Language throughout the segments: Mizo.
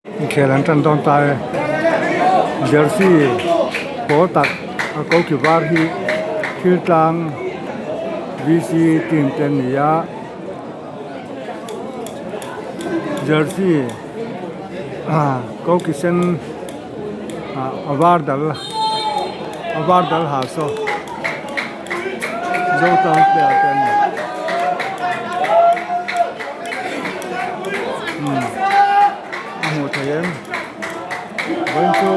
Inkhel an tan dawn ta e. Jersey pawl tak a koki var hi thil tlang VC team te an ni a. Jersey koki sen a var dal a var dal ha saw Zotlang player te an ni. A hmuh theih em vawiin chu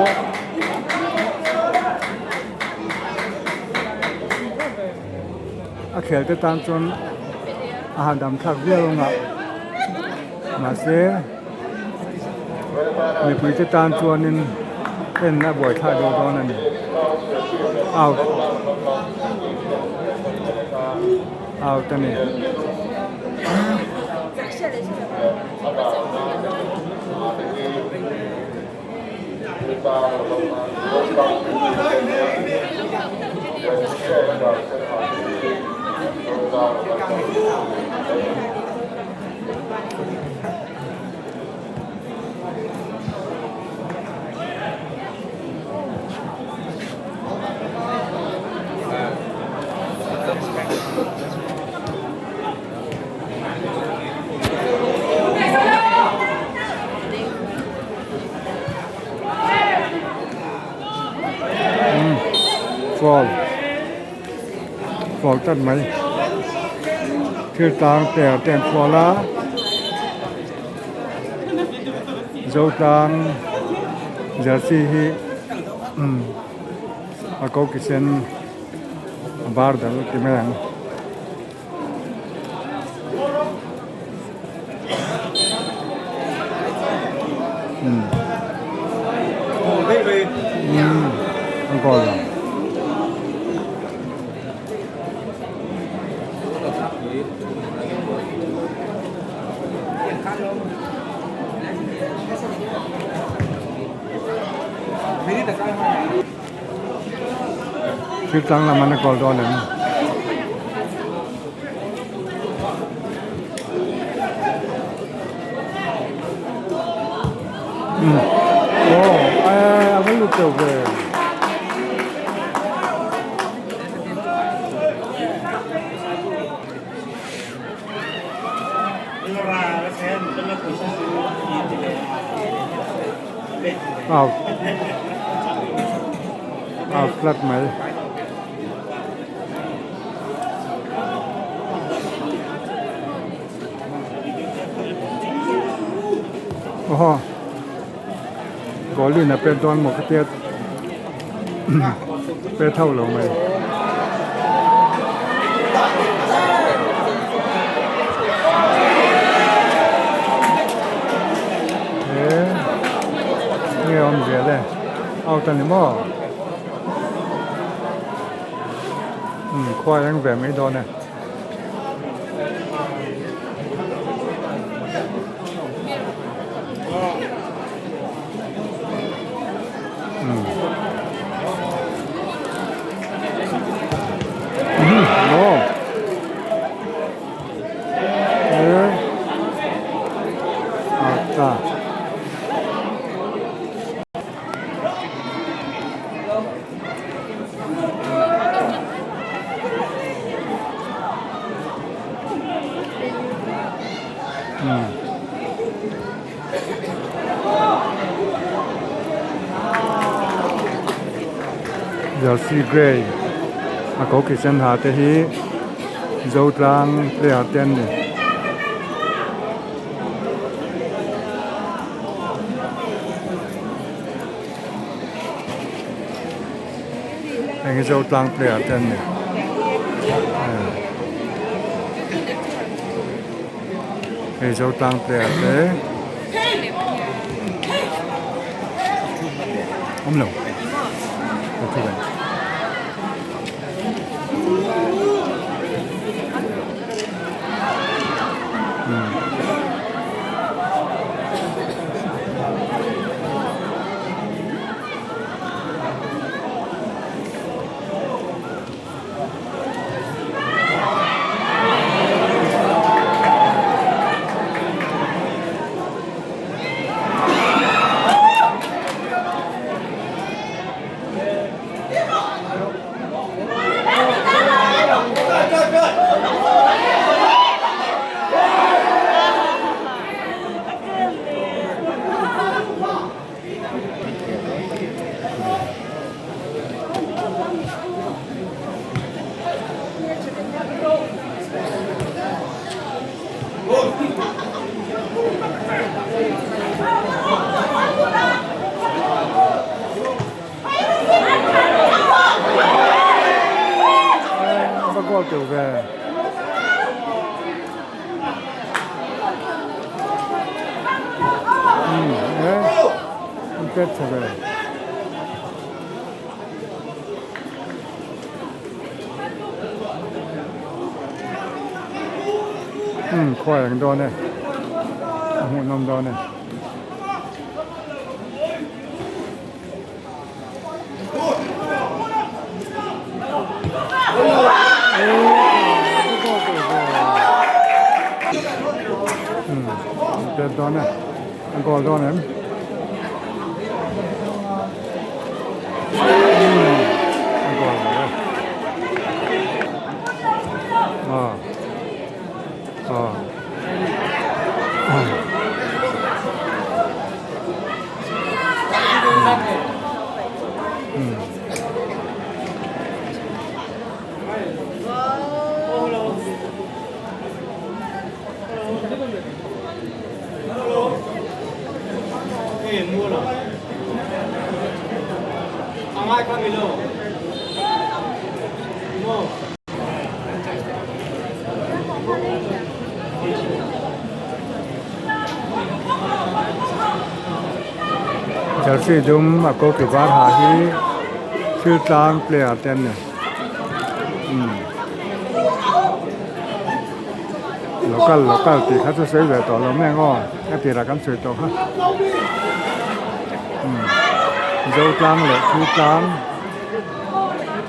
a khel te tan chuan a hahdam thlak viau ang a mahse mipui te tan chuanin en a buaithlak deuh dawn a ni out out a ni. Foul foul tlat mai thil tlang player te an foul a zo tlang jersey hi a ko ki sen a var dal ti mai ang. An goal lo. Thil tlang lam an a kawl dawn em? Aw a va lut teuh ve. Out out tlat mai. Aw goal in a pet dawn maw ka tia pet ho lo mai. He nge awm zel e out a ni maw umm khua eng ve mai dawn e. Jersey grey a ko ki sen ha te hi Zotlang player te an ni. Heng hi Zotlang player te an ni. Hei Zotlang player te awm lo ka thu ve. pet chhe ve. Umm khawi ang dawn e a hmuhnawm dawn e. Pet dawn e a goal dawn em. A goal lo e. Aw aw. Jersey dum a koki var ha hi thil tlang player te an ni umm local local tih kha chu sawi ve tawh lo mai ang aw ka tirah kan sawi tawh kha umm zo tlang leh thil tlang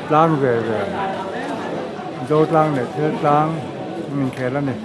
tlang ve ve zo tlang leh thil tlang an inkhel a ni.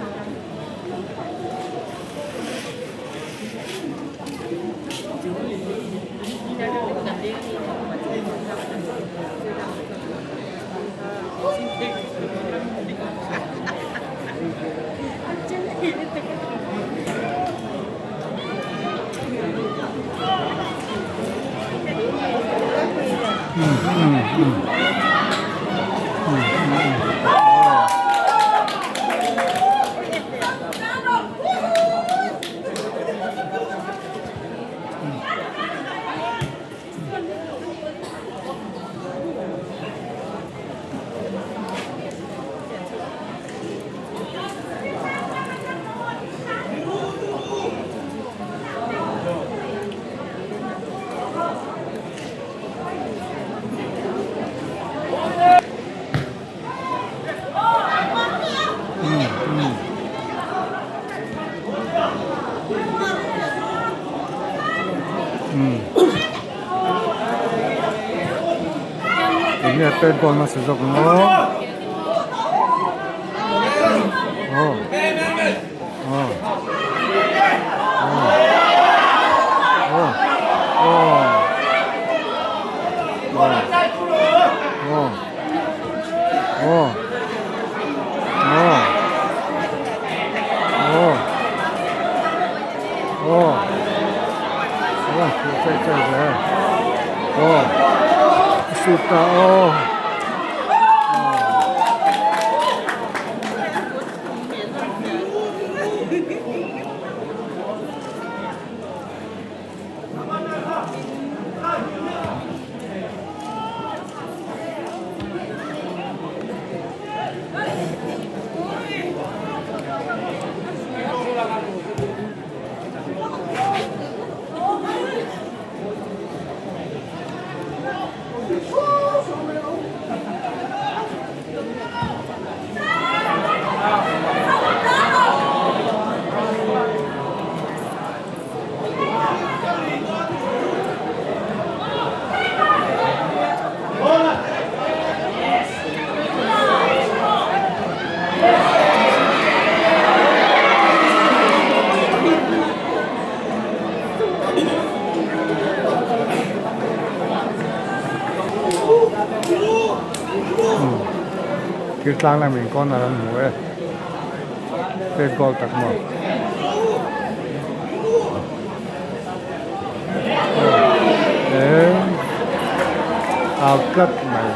Enge pet ball nasa zawk ang aw aw aw aw aw aw aw aw aw aw aw chei chei ve aw sut ta aw. Thil tlang lam in corner an hmu e pet goal tak maw. Au tlat mai.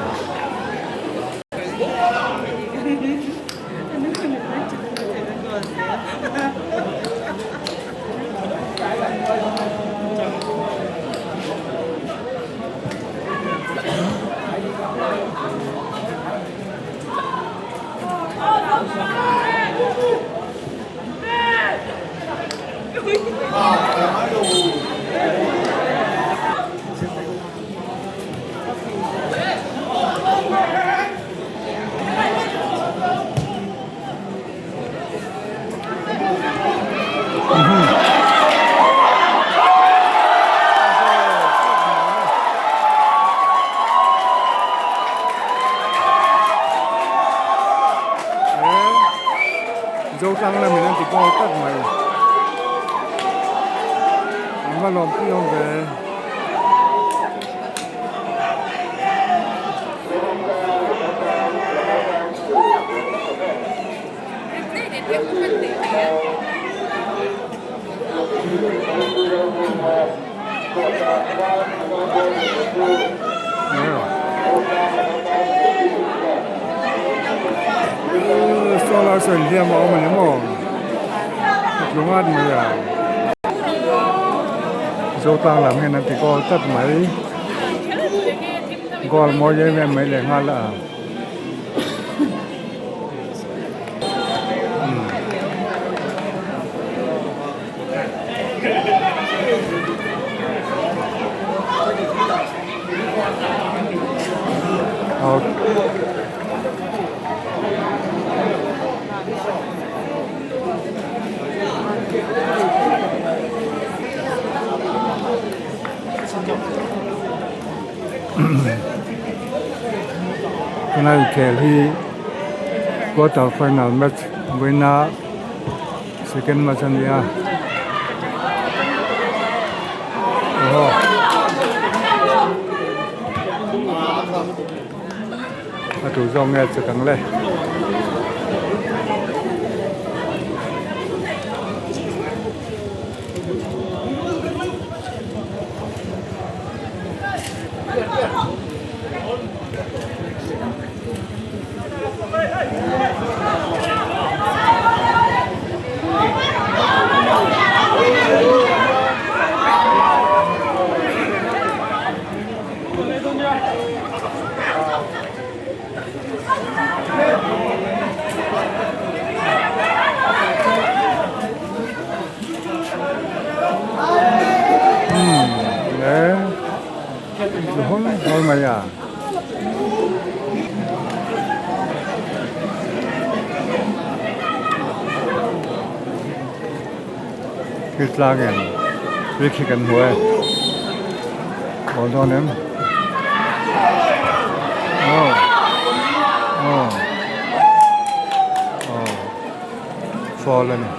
Zotlang lamin an ti goal tlat mai. An va lawmpui awm ve. Solar saw inhliam a awm a ni maw tlungat mai a Zotlang lam hian an ti goal tlat mai goal mawi em em mai leh nghal a. Tuna inkhel hi quarter final match vawiina second match a ni a aw a tu zawk nge che kang le. Hawl mai a. Thil tlang em thil khi kan hmu e aw dawn em aw aw aw fall a ni.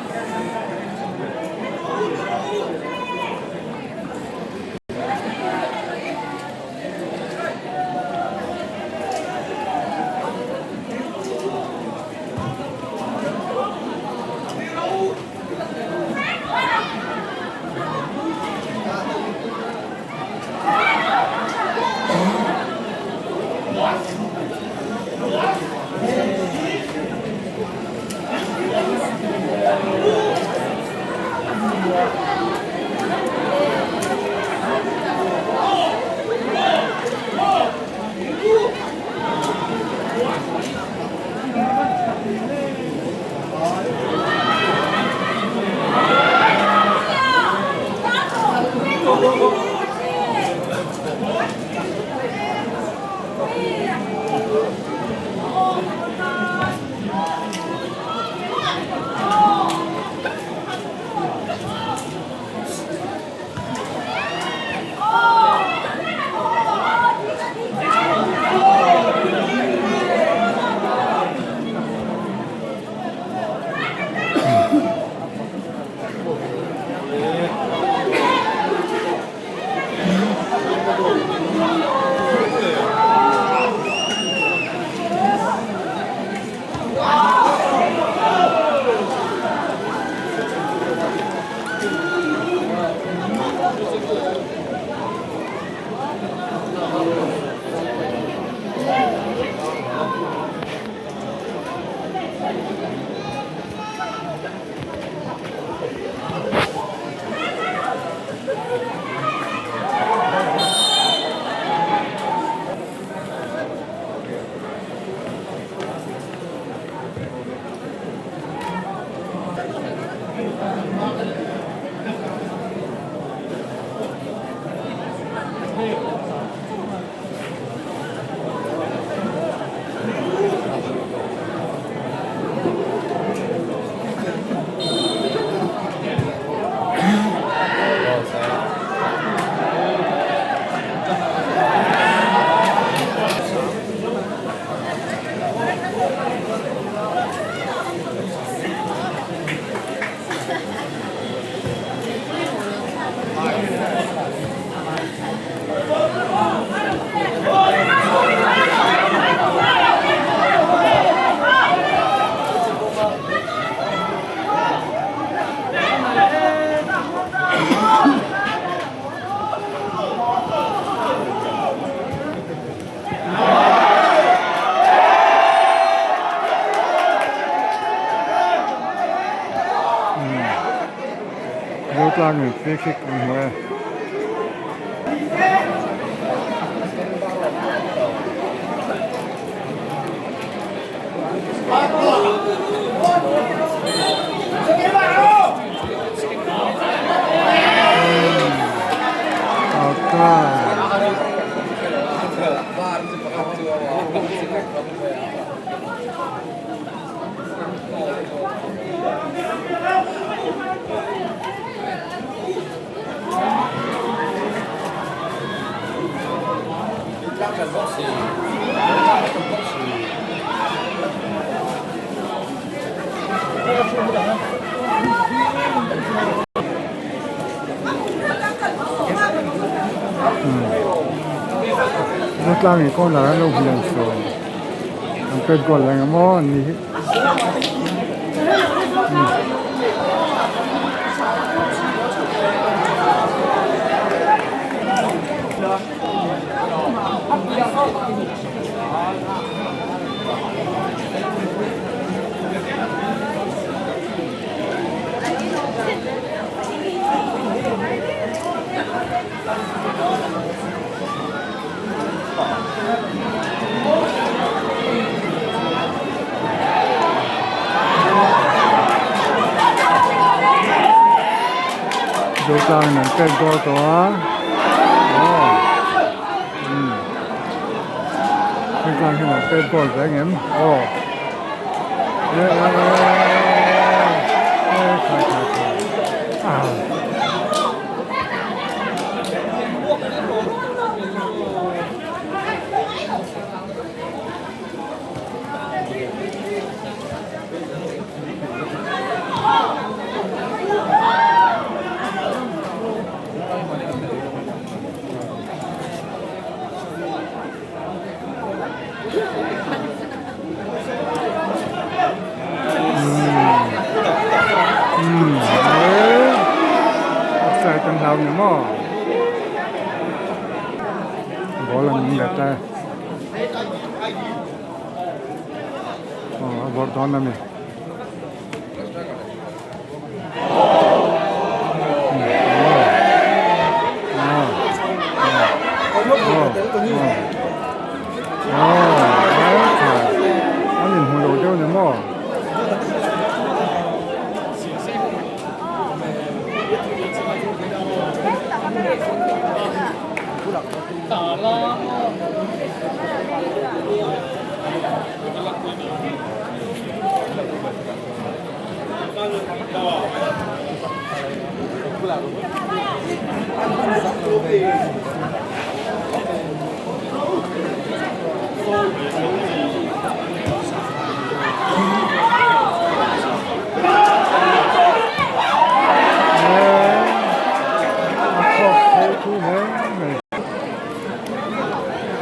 tlangin free kick an hmu e. Tlangin corner an lo hmu sawn an pet goal eng emaw an ni hi. Zotlang in an pek dawn tawh a aw umm heng tlang hian an pek goal ve ang em aw e e e khai khai khai ah. Offside an hlau ni maw ball an let a aw a vawrh dawn a ni. An inhmu lo deuh ni maw?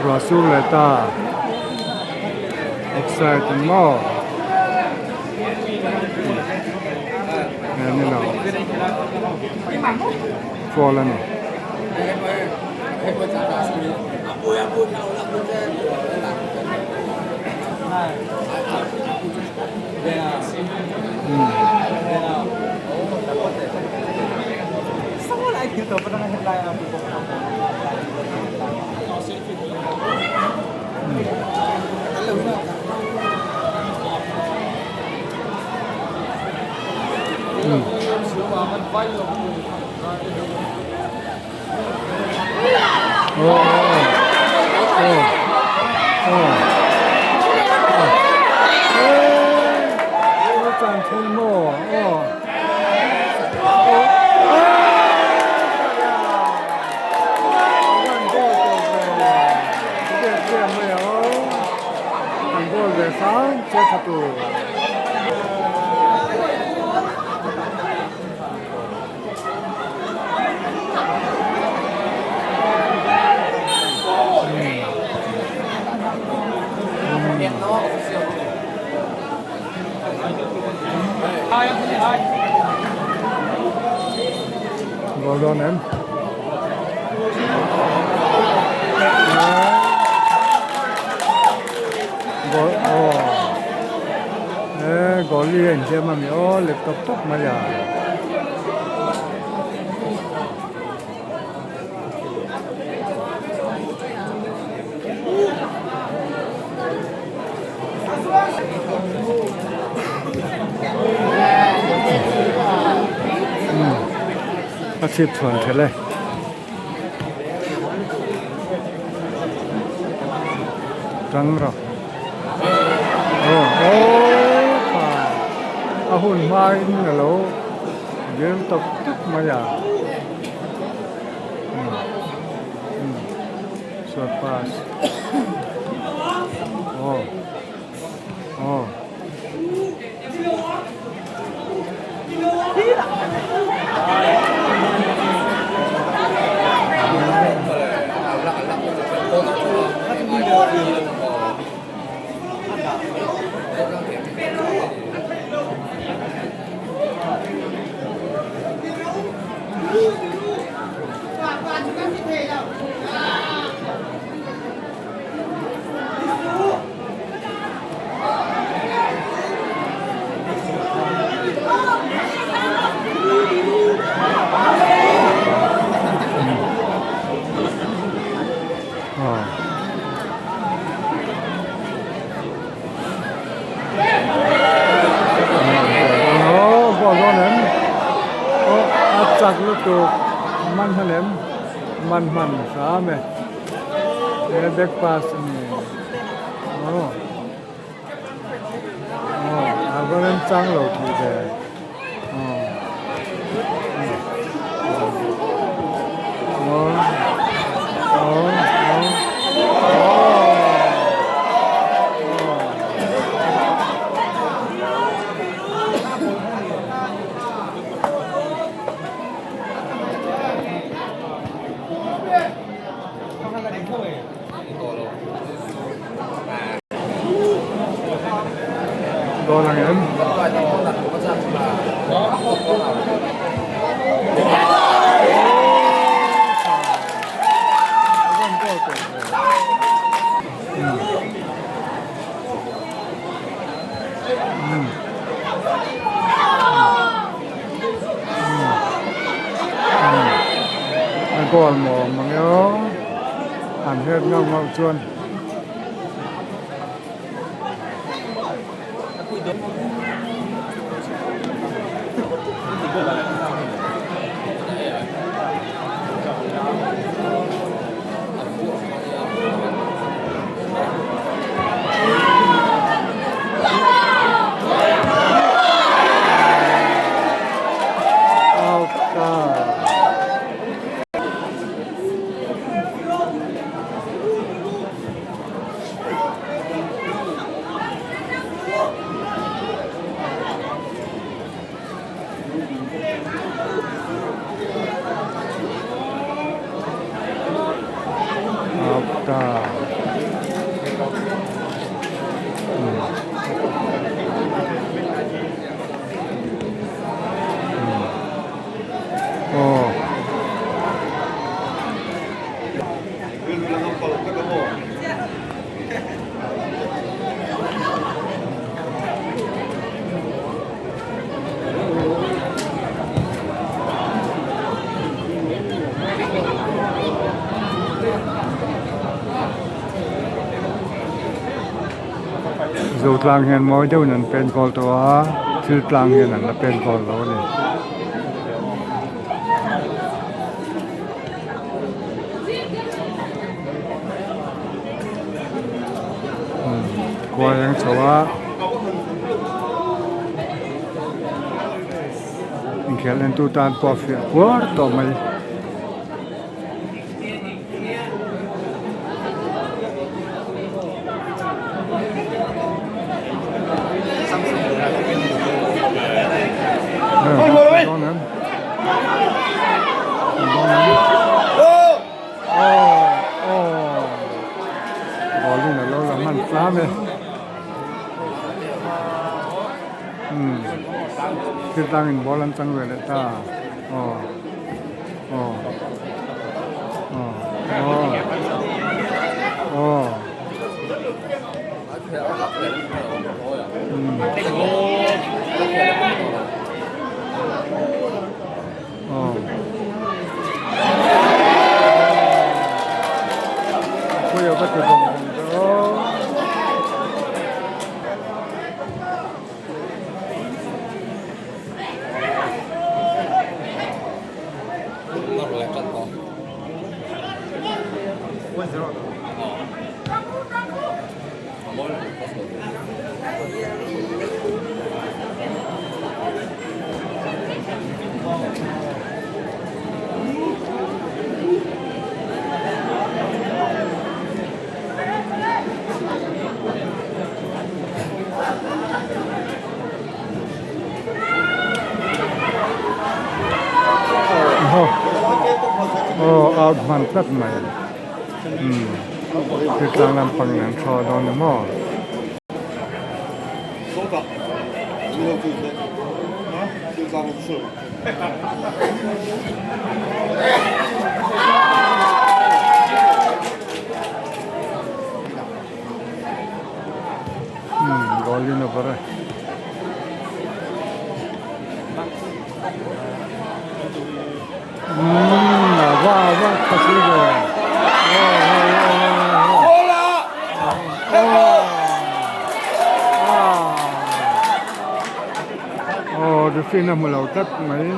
Ruah sur leh ta offside ang maw. Ni lo foul a ni. Goal dawn em? Goal aw e goal hi a inziam a mi aw laptop tawp mai a. Chhipchhuan thelh e. Tang rawh. Aw aw pa a hun hmain a lo vir tawp tawp mai a. Short pass. Aw aw. A chak lutuk man hman em man hman hram e. He back pass a ni. Aw. Aw, a va remchang lo thei ve. Aw. Aw. Aw. Aw. Aw. Goal ang em? A goal maw mang e aw an het ngau ngau chuan. Out ta. Out ta. Aw. Zotlang hian mawi deuhin an pen kawl tawh a thil tlang hian an la pen kawl lo a ni. Khua eng chho a inkhel en tu tan pawh a fiah kuar tawh mai. Ball in a lo la hman tlam e umm thil tlangin ball an chang ve leh ta aw aw aw aw aw umm Aw. Khawi a va ti vawng vawng ve aw. Aw out hman tlat mai umm thiltlang lampang in an thaw dawn ni maw. Umm goal in a var a. Umm a va a va tha si ve. Aw referee a hmu lo tlat mai.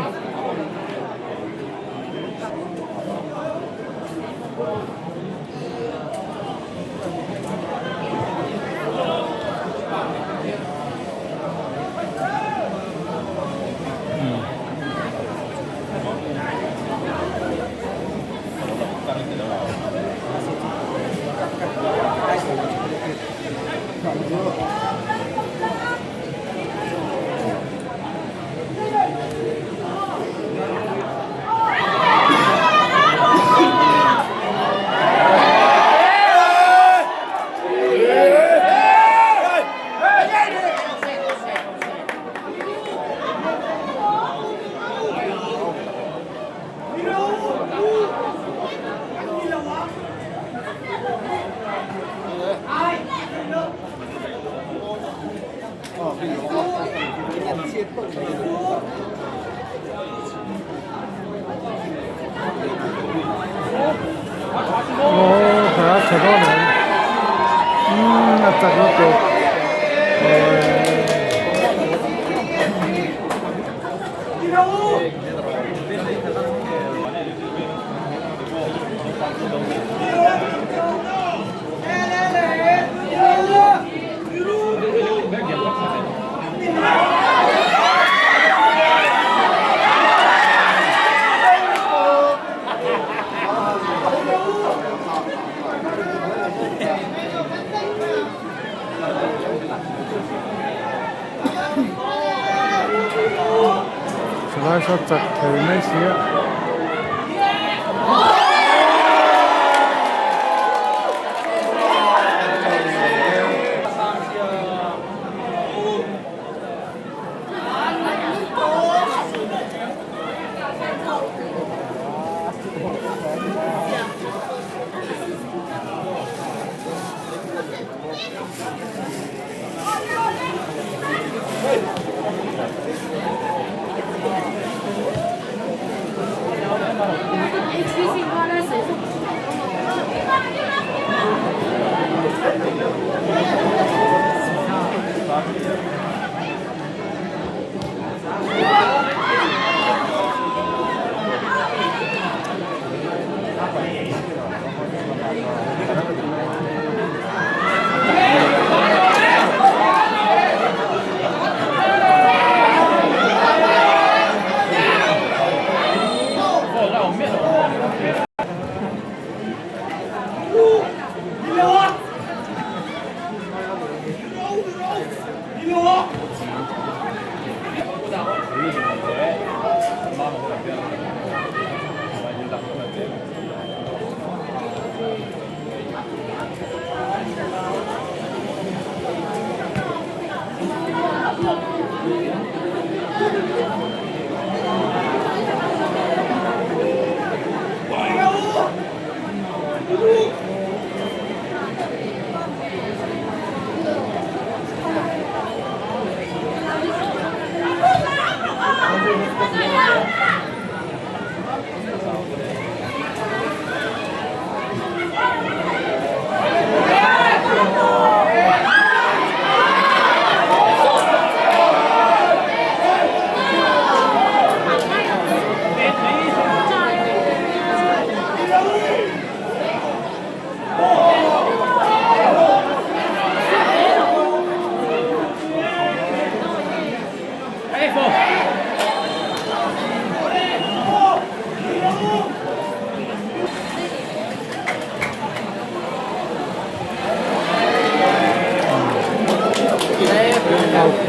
Aw kha a tha dawn em umm a chak lutuk Thalai saw chak thei mai si a.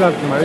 tlat mai.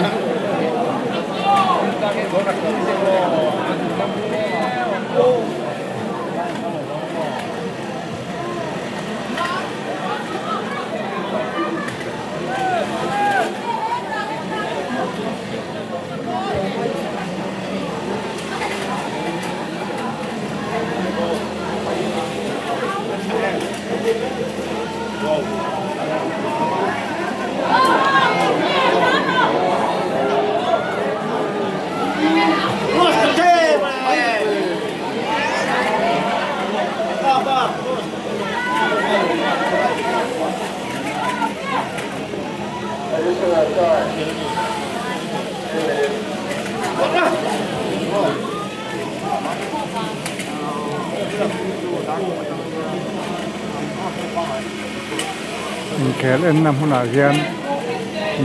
Inkhel enna hmunah hian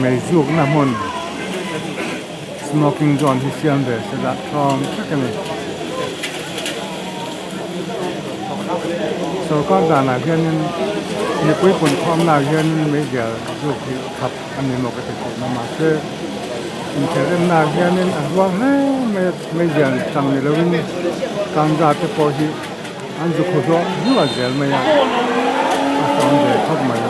meizukna hmun smoking zone hi siam ve se lah thawm thak a ni. Sorkar danah hianin mipui punkhawmnaah hianin meizial zuk hi khap a ni maw ka ti thin a mahse inkhel ennaah hianin a hluar hle mai a meizial chang ni lovin kangza te pawh hi an zu khaw hluah hluah zel mai a a sawm ve khawp mai.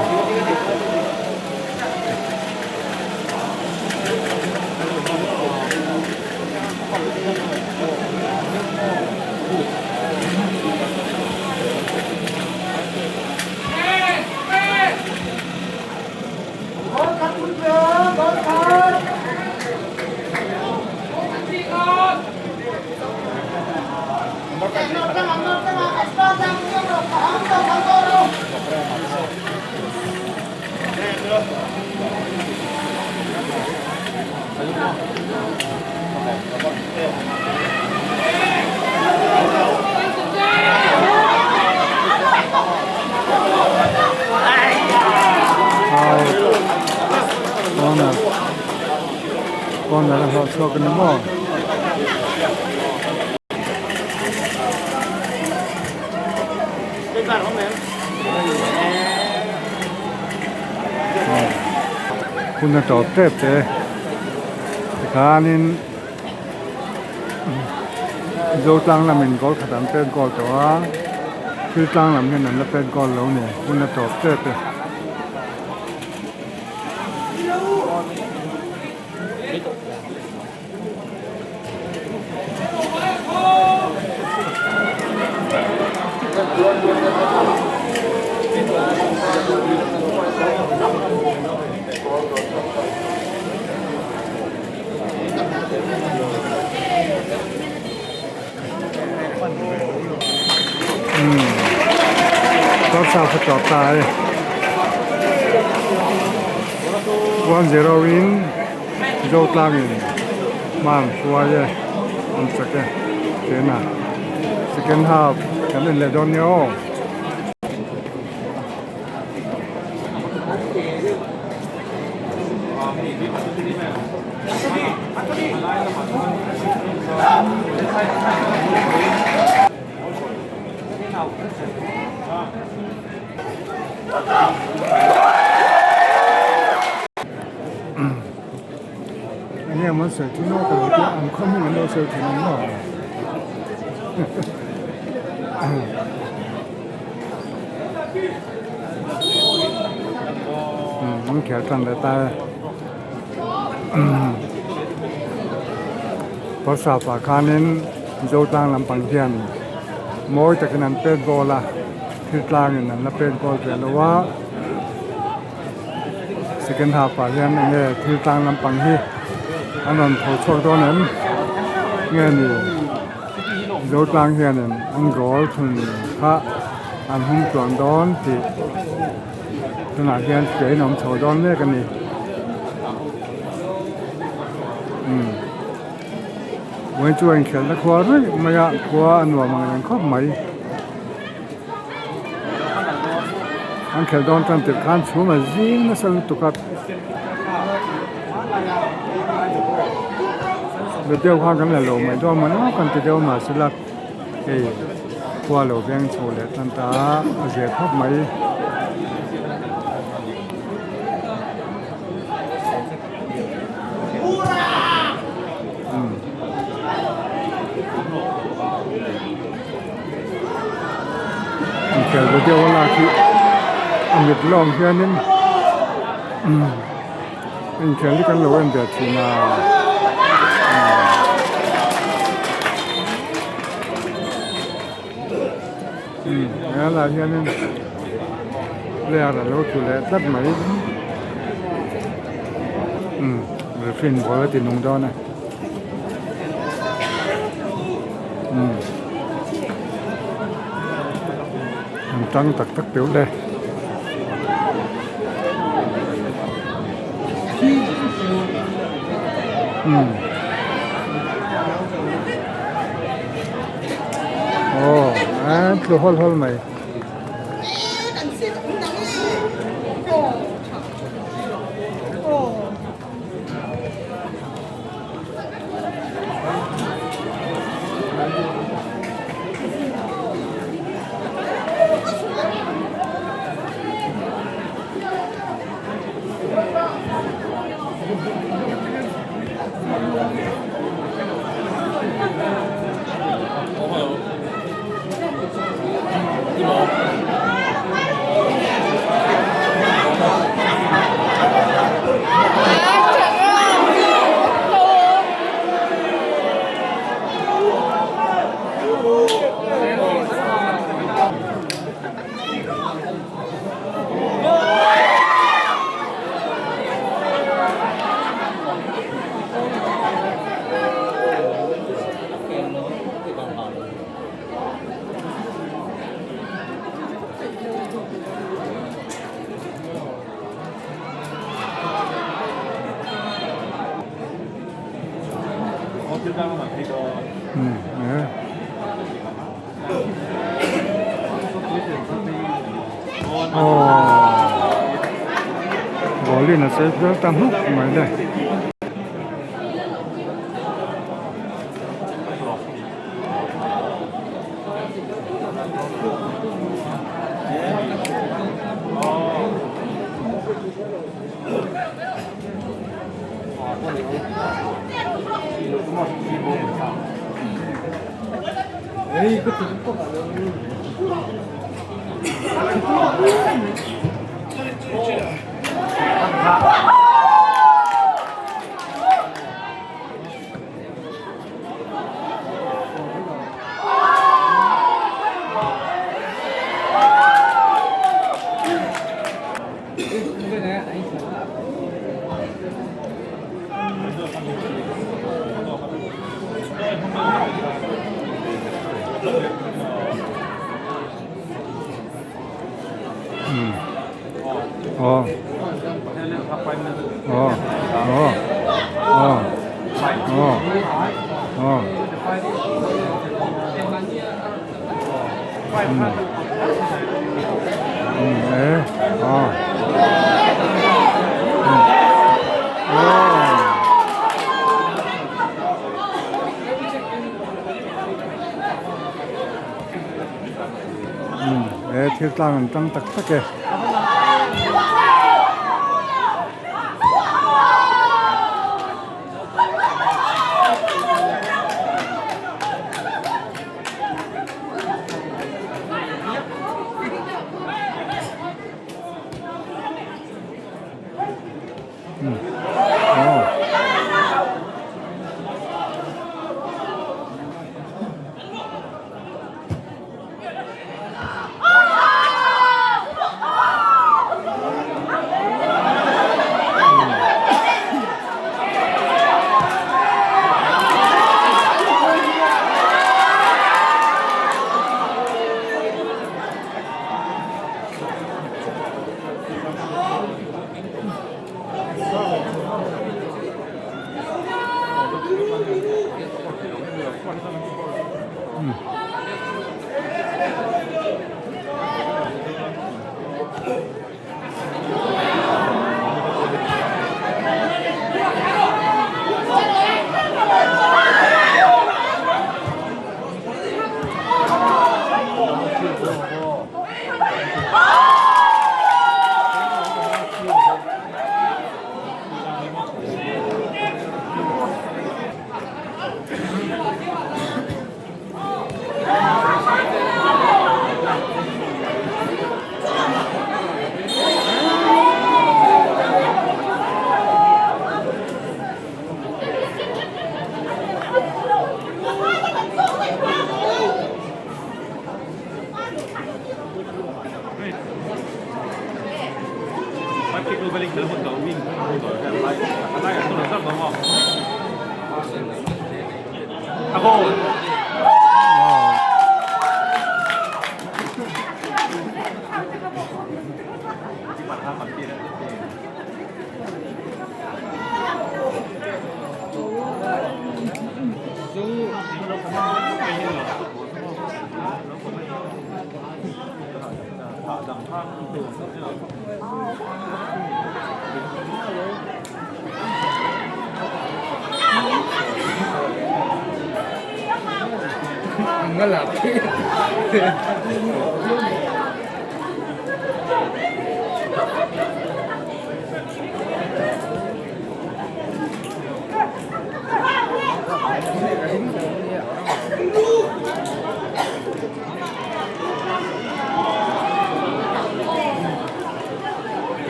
Corner corner a hlawh chhuak a ni maw. Hun a tawp tep te tikhanin Zotlang lamin goal khat an pet goal tawh a Thiltlang lam hian an la pet goal lo ni hun a tawp tep e. 1-0 in Zotlangin hma an hruai e an chak e tena second half kan en leh dawn nia aw. Enge an sawi thin a ka lo tia an khaw hming an lo sawi thin ang maw an khel tan leh ta e Bawrhsap ah khanin Zotlang lampang hian mawi takin an pet ball a thil tlangin an la pet ball ve lo a. Second half ah hian enge thil tlang lampang hi an rawn tho chhuak dawn em nge ni zo tlang hianin an goal thun kha an hum tluan dawn tih tunah hian train a awm chho dawn mek a ni umm vawiin chu a inkhelhna khua reng mai a khua a nuam ang reng khawp mai. An khelh dawn tan tirh khan chhum a zing nasa lutuk a be deuh khan kan la lo mai dawn maw maw kan ti deuh mahsela hei khua lo veng chho leh tan ta a a zia khawp mai. Inkhel video a lak hi a mit lawm hianin inkhel hi kan lo en ve thin a. Helaiah hianin player a lo tlu leh tlat mai referee in ball a ti nung dawn a an tang tak tak teuh le. Aw a tlu hawl hawl mai. Ball in a sawi fel ta hmuk mai le. Aw aw aw aw aw aw e aw aw. He thil tlang an tang tak tak e.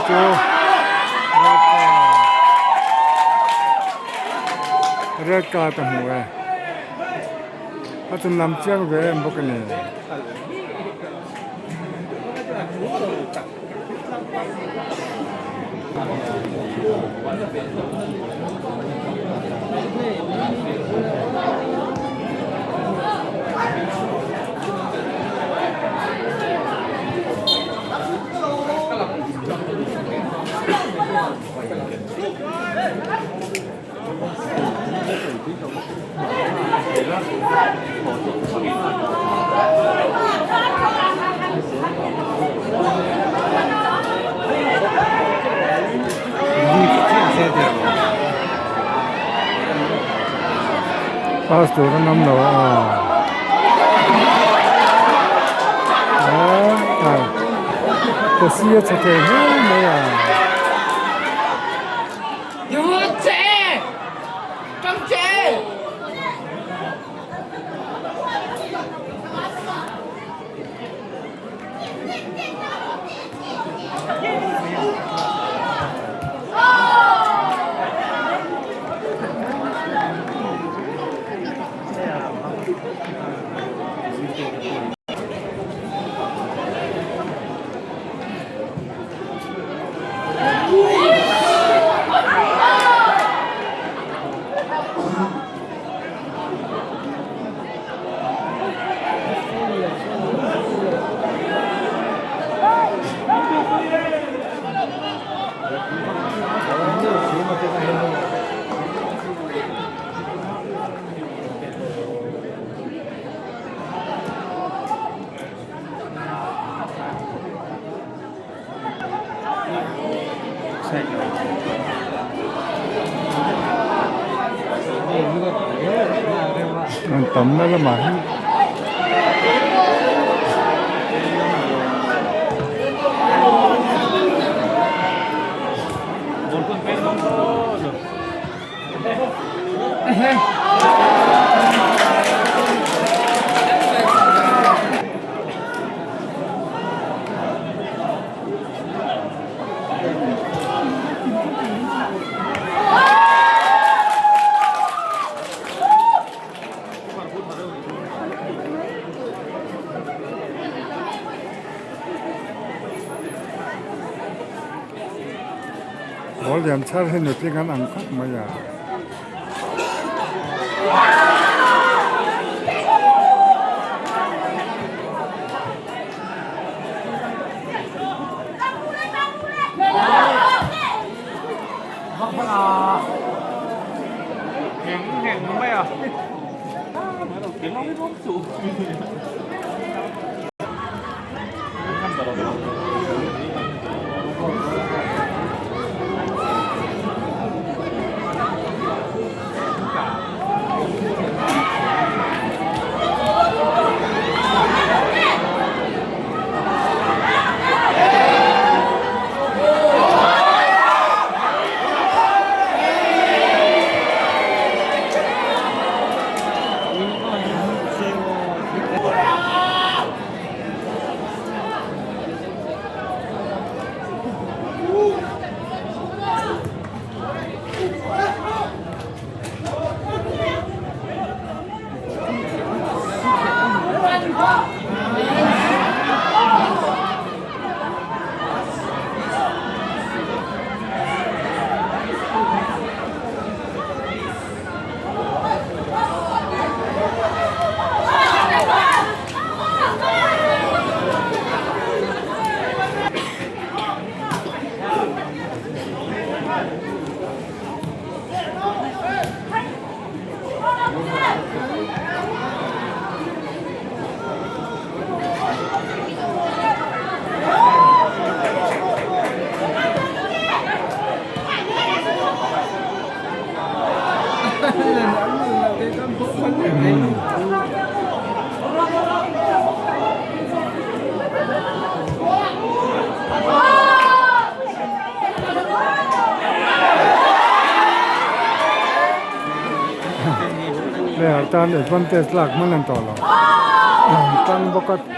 Chu red card a hmu e a chun lam chiang ve em bawk a ni. Pass tur an awm lo a aw Posi a chhe thei hle mai a. An tamna lamah hian Ball lian chhar hi nutling an ang khawp mai a. Player tan advantage lak hman an tawh lo tang bawk a.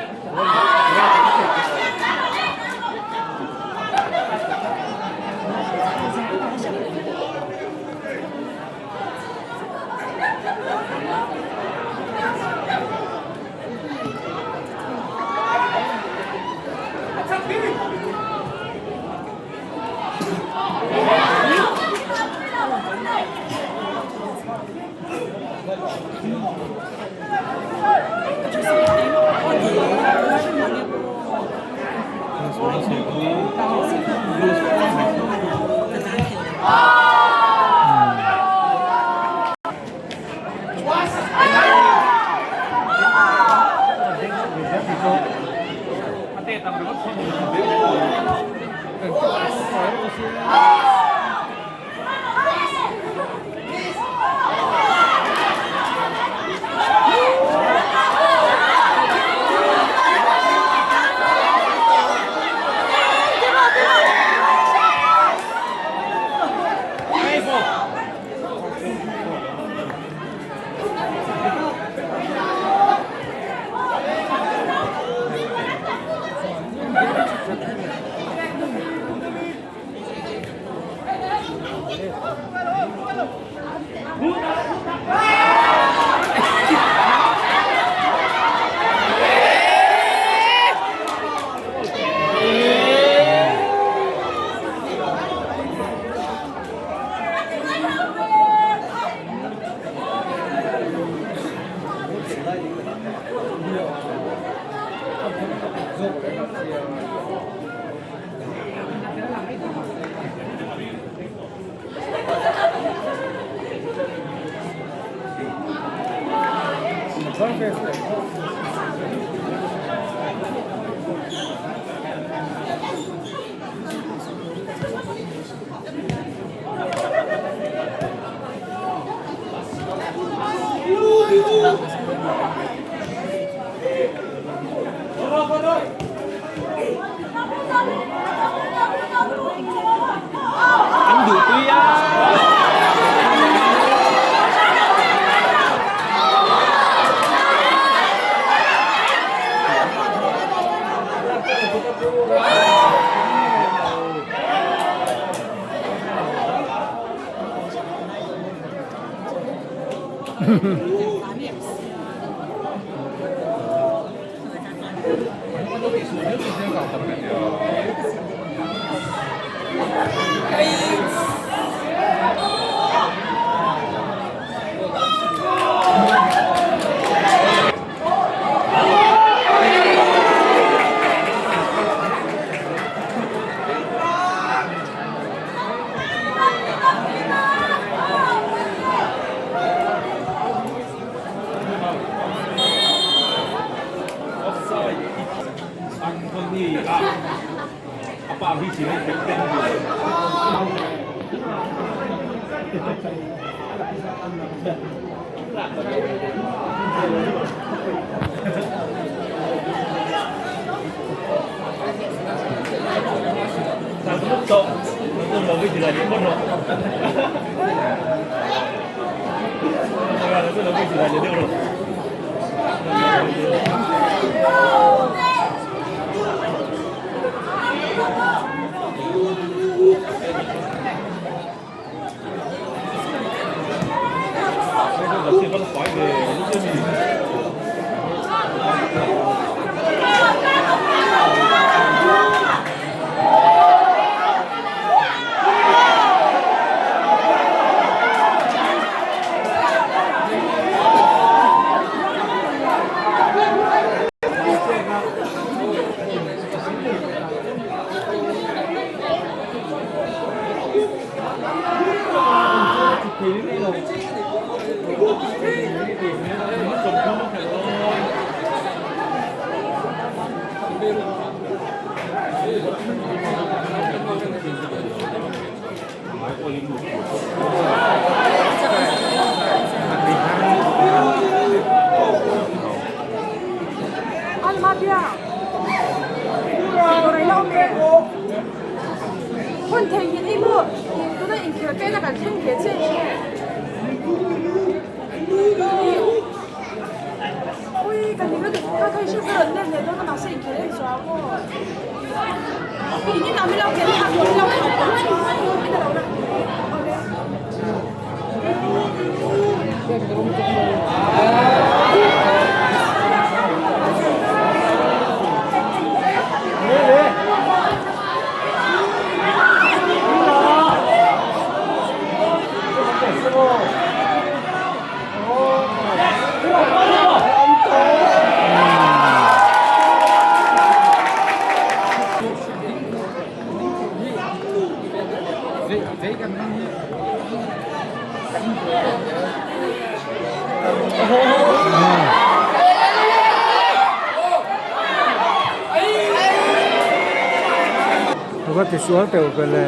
A va tisual teuh ve le.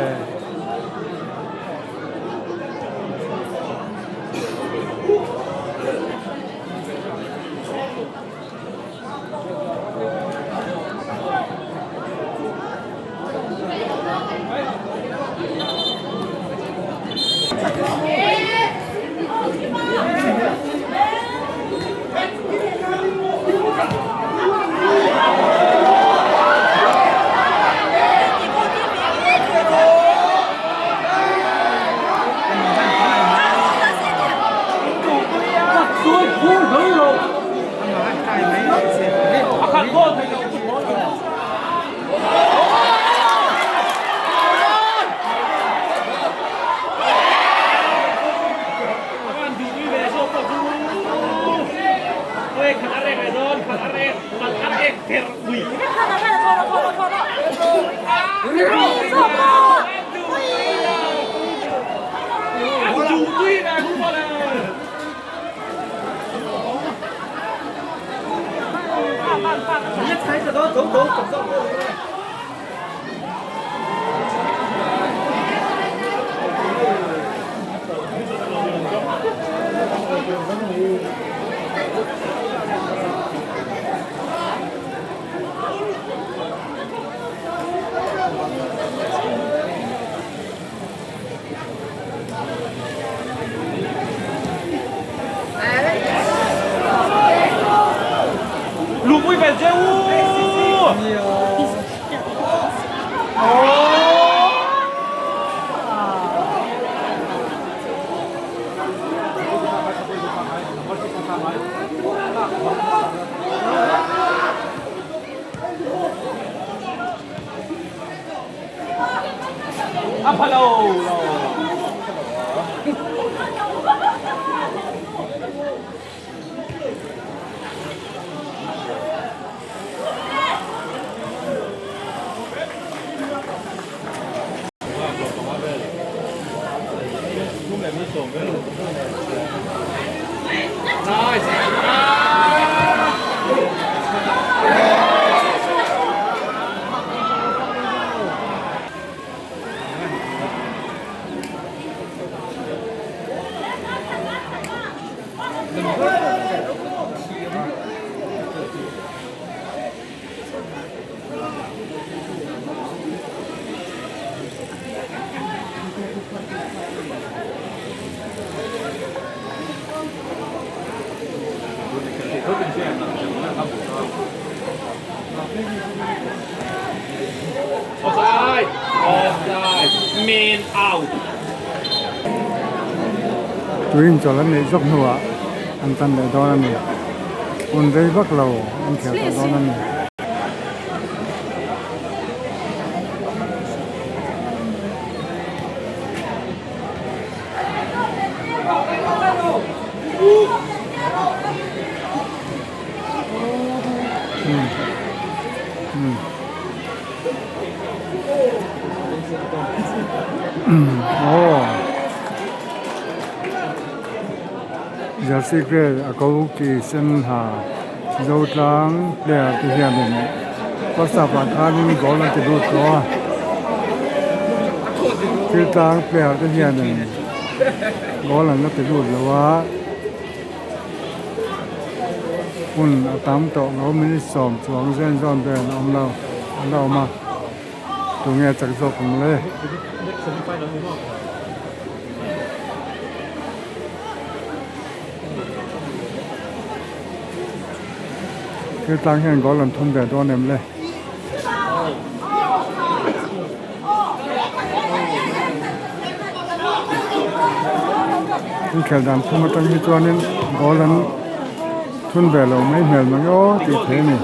Tuin chawlh an neih zawk hnuah an tan leh dawn a ni. Hun rei vak lo an khel tawh dawn a ni. Jersey grey a ko ki sen ha Zotlang player te hianin first half ah khanin goal an ti lut tawh a Thiltlang player te hianin goal an la ti lut lo a. Hun a tam tawh lo minute sawm chuang zen zawn vel a awm lo a la awm a tunge chak zawk ang le. Thiltlang hian goal an thun ve dawn em le? Inkhel dan phung atang hi chuanin goal an thun ve lo mai hmel mang e aw tih theih a ni.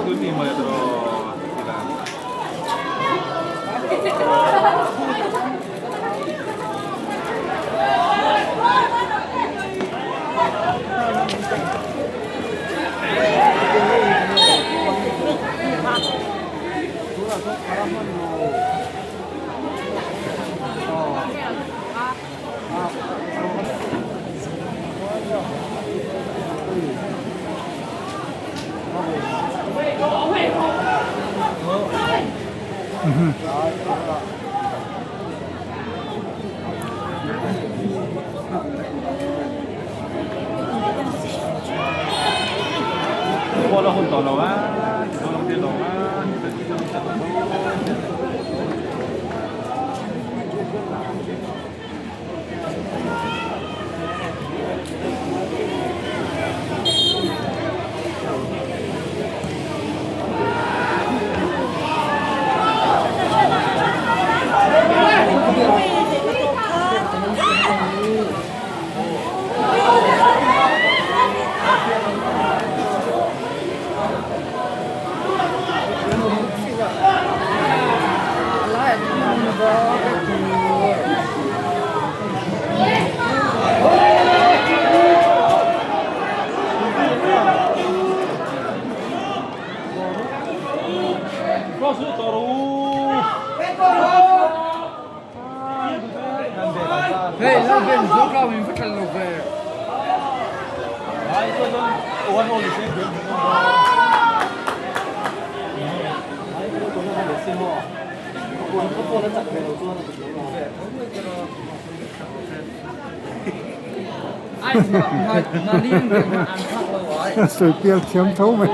Sawi pial thiam tho mai.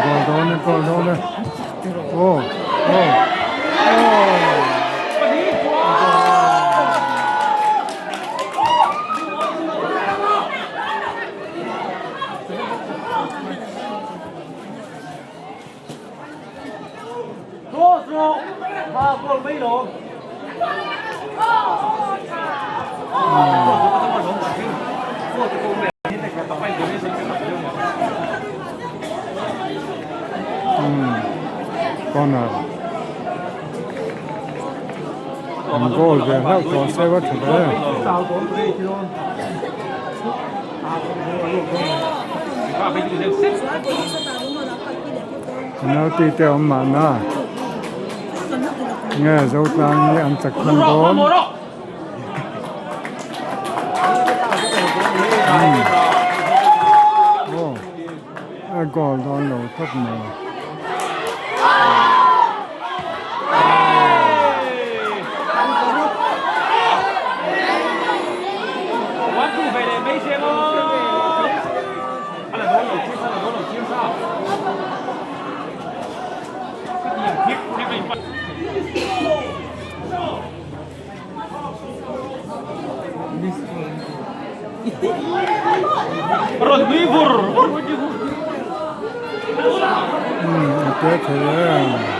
Goal dawn e goal dawn e aw aw aw. Corner an goal ve hlauh tawh se va tha ber Penalty te a awm mahna nge Zotlang hi an chak thung dawn. Aw a goal dawn lo tawp mai. A te thei em.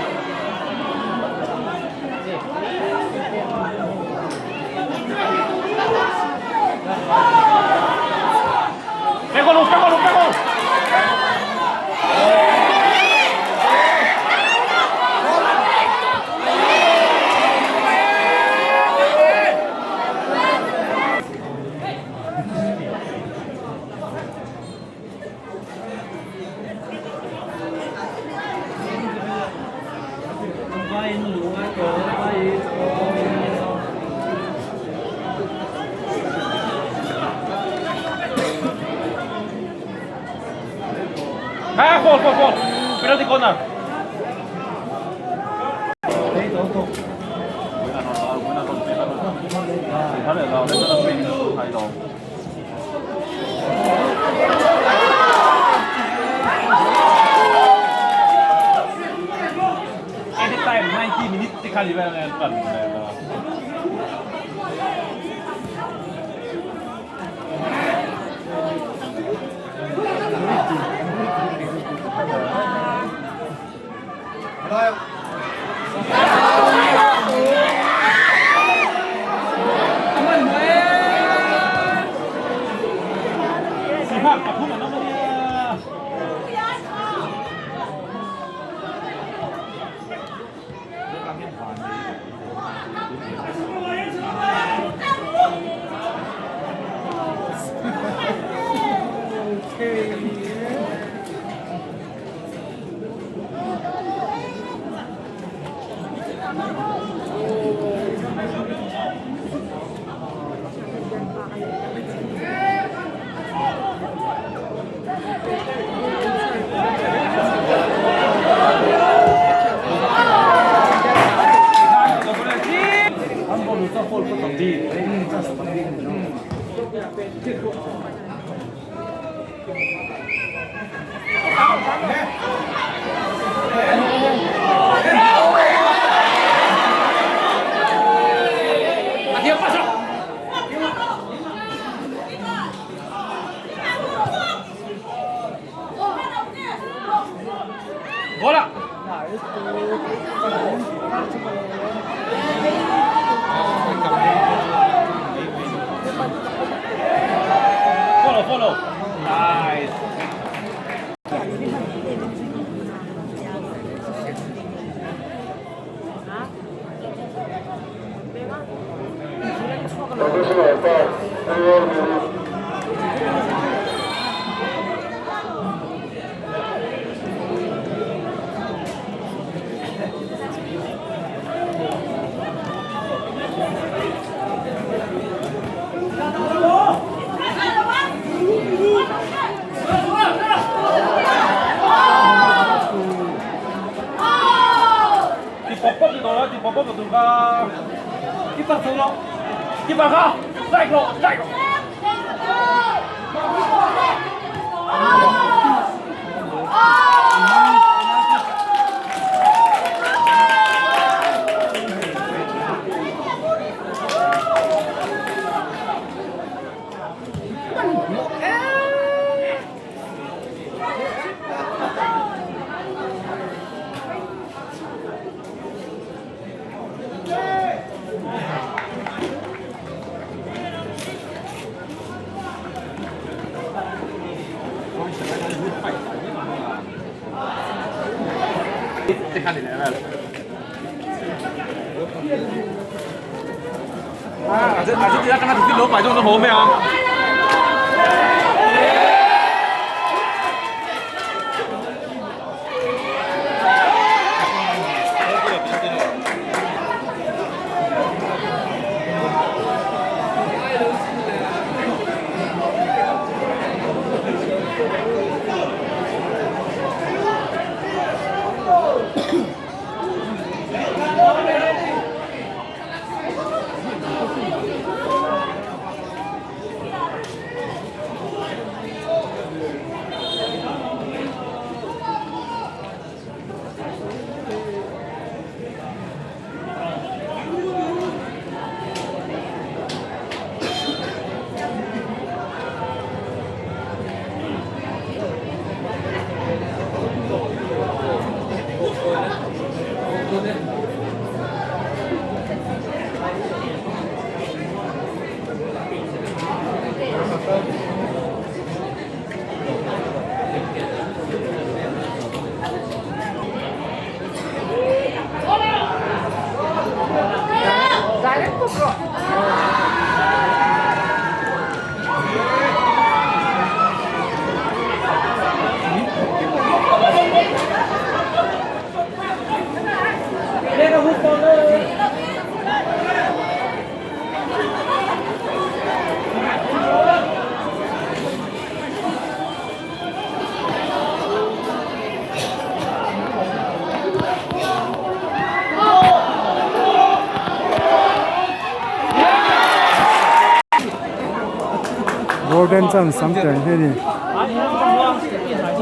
Golden chance an teng hi a ni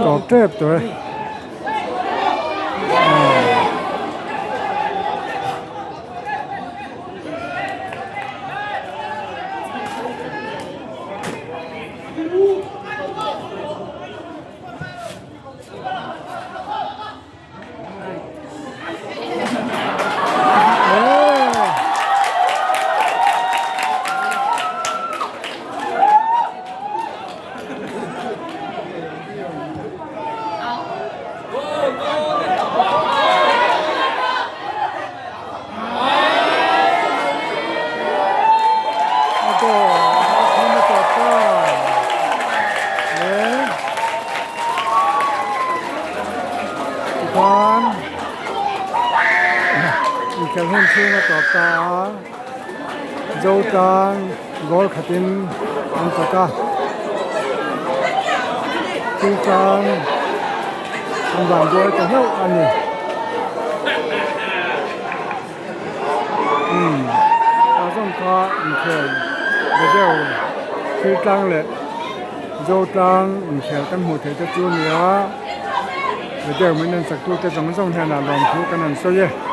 tawp tep tawh e. Tikhan inkhelh hun chhung a tawp ta a Zotlang goal khatin an chak a Tuitlang an van buai ta hlauh a ni. Umm ta zawng kha inkhel ve deuh. Thiltlang leh Zotlang inkhel kan hmuh theih te chu a ni a, video min en sak tute zawng zawng hian ah lawmthu kan han sawi e.